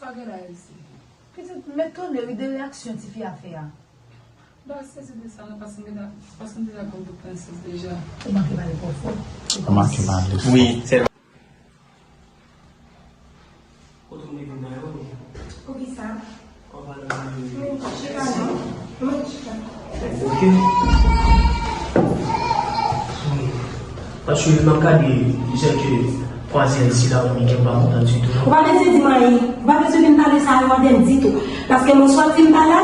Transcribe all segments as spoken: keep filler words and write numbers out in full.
Pa gen la isi. Pitit, mèt tande wi de reyaksyon tifi a fè a. M pa sezi de sa non, paske m te da-, paske m te dakò pou prensès deja. Ou manke pale twò fò. Ou manke pale fò. Wi, se vre. Kote m te vin nan yo? Poukisa? Kòman nou vin? Mwen chita non. Mwen chita. Ok. Paske m ap gade jan ke kwazyèl sila w menm ke m pa kontan ditou. Ou pa bezwen di m anyen. Ou pa bezwen vin pale sa yo avè m ditou. Paske mwen sòti m pa la.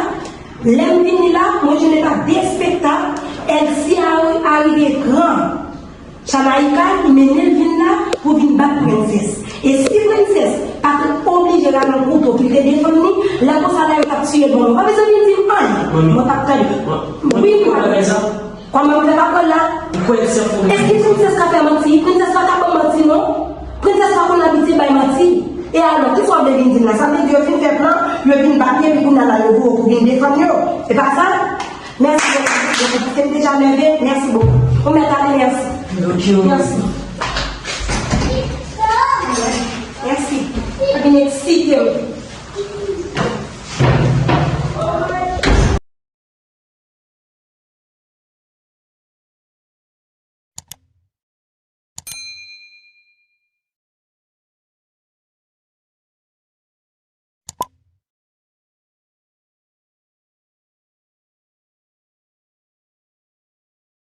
Lè m vini la, mwen je n'ai pas de spectacle. Elsie a, a rive gran. Jamaica, li mennen l vin la pou vin bat prensès. E si prensès pa t oblije rale yon kouto pou l te defann li, lè konsa la yo t ap tiye l ban mwen. Pa bezwen vin di m anyen. Mwen t ap tande. Wi, m kwè. Kòman m fè pa kwè l la? Èske prensès ka fè manti? Prensès pa ka ban manti non. Prensès pa konn abitye bay manti. E alò, kisa w vle vin di m la? Sa vle di yo fin fè plan, yo vin bat li, epi kounye a la yo voye w pou vin defann yo. Se pa sa? Mèsi bokou. Se m deja nève. Mèsi bokou. Ou mèt ale, mèsi. Ok. Mèsi. Mèsi. Ou vin eksite m.